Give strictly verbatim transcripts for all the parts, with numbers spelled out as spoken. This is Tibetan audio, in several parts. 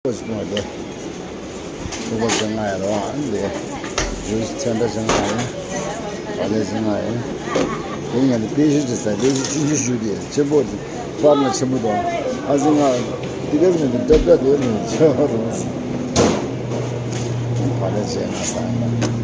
ཁོ་ཞིག་མ་དེ། ཁོ་ཁོ་ཞིག་ང་ཡ་རོ་ཨ་འདི། ཇུས་ཚན་ད་ཞིག་ང་ཡ། ཨ་ལེ་ཞིག་ང་ཡ། དེ་ཡང་དེ་པེ་ཤི་ཅི་ས་པེ་ཤི་ཅི་ཅི་ཞུ་དེ་ཆེན་པོ་དེ་པར་ན་ཆེན་པོ་དང་ཨ་ཟི་ང་དེ་ག་ཟི་ང་དེ་ཏབ་ཏབ་དེ་ནི་ཆེ་བ་རོ། ཨ་ལེ་ཆེ་ང་ས་ཡ། ང་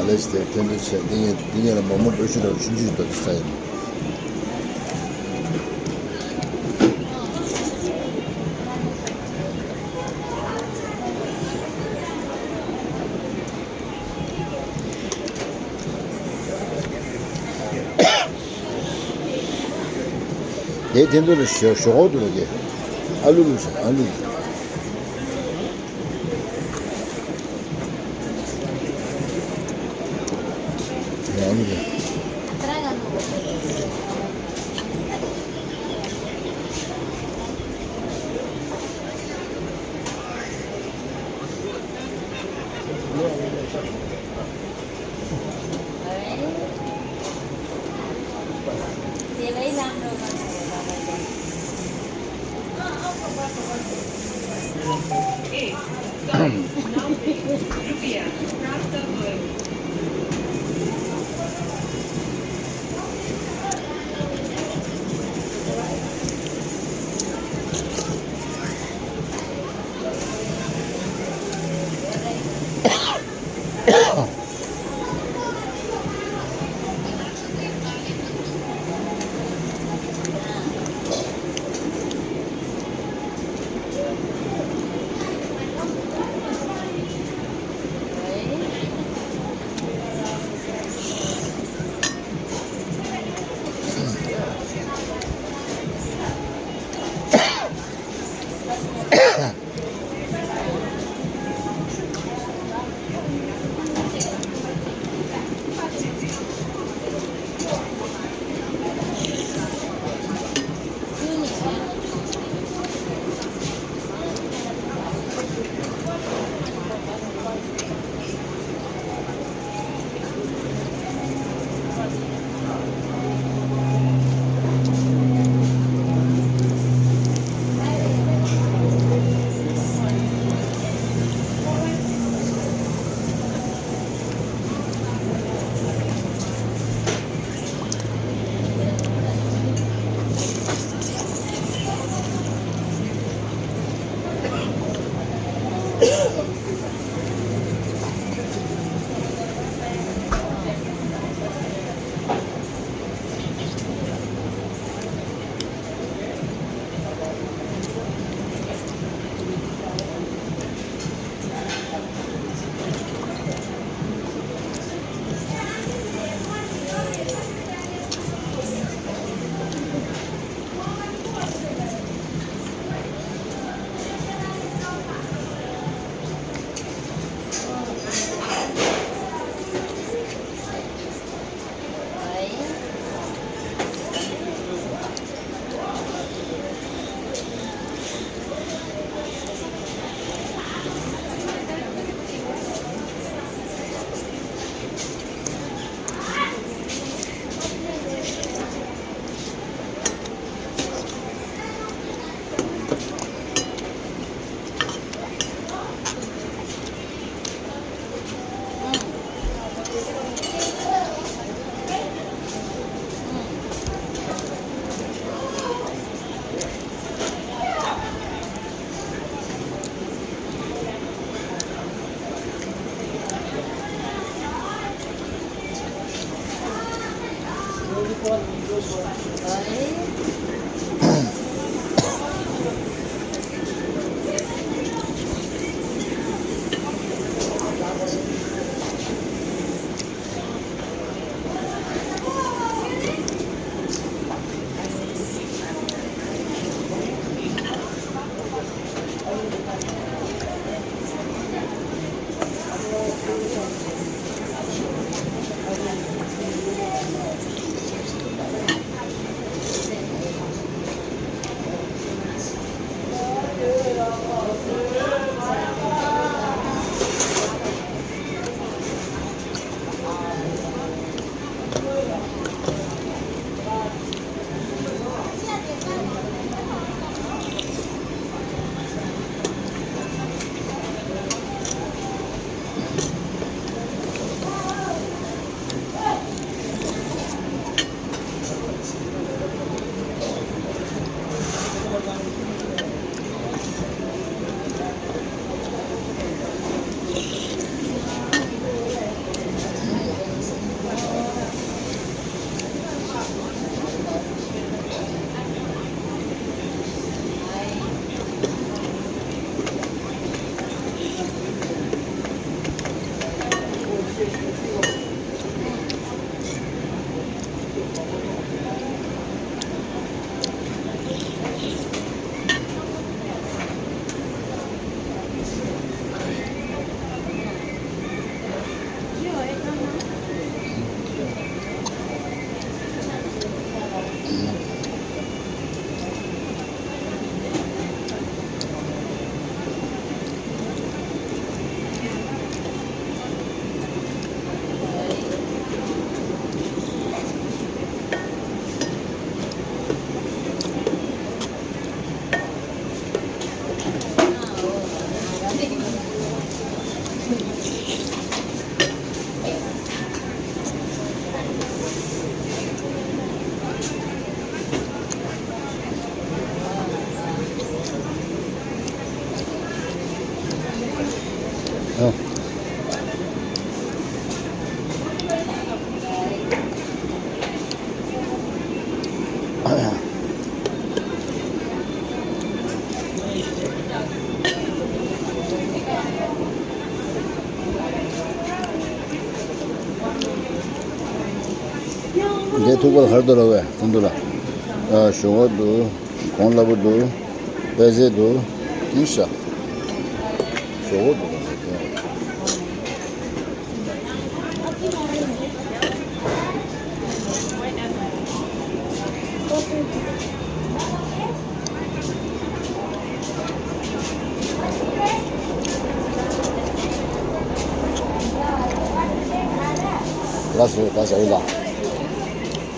ལས་དེ་ཕན་ཚུན་བྱས་འདི་ངས་འདི་ངས་ལ་མོག་མོག་སྤོས་ཤུ་དང་ཆུ་འཇུས་དང་ས་ཡིན། དེ་དེ་ཚོ་ལ་ཞོ་ཞོ་འོག་ཏུ་ལ་གི་ཨ་ལུ་ལུ་ཞིག་ཨ་ལུ། ཨ་ལུ། འདི་ཐུག་པར་ཧར་དུ་ར་བས་ཐུན་དུ་ལ། ཨ་ཞོག་པ་འདུག་གོང་སླ་པོ་འདུག་པད་ཚལ་འདུག་ཨིན་ཤ། ཞོག་པ་འདུག་ལགས་སོ། ད་ཟ་ཡི་ལགས།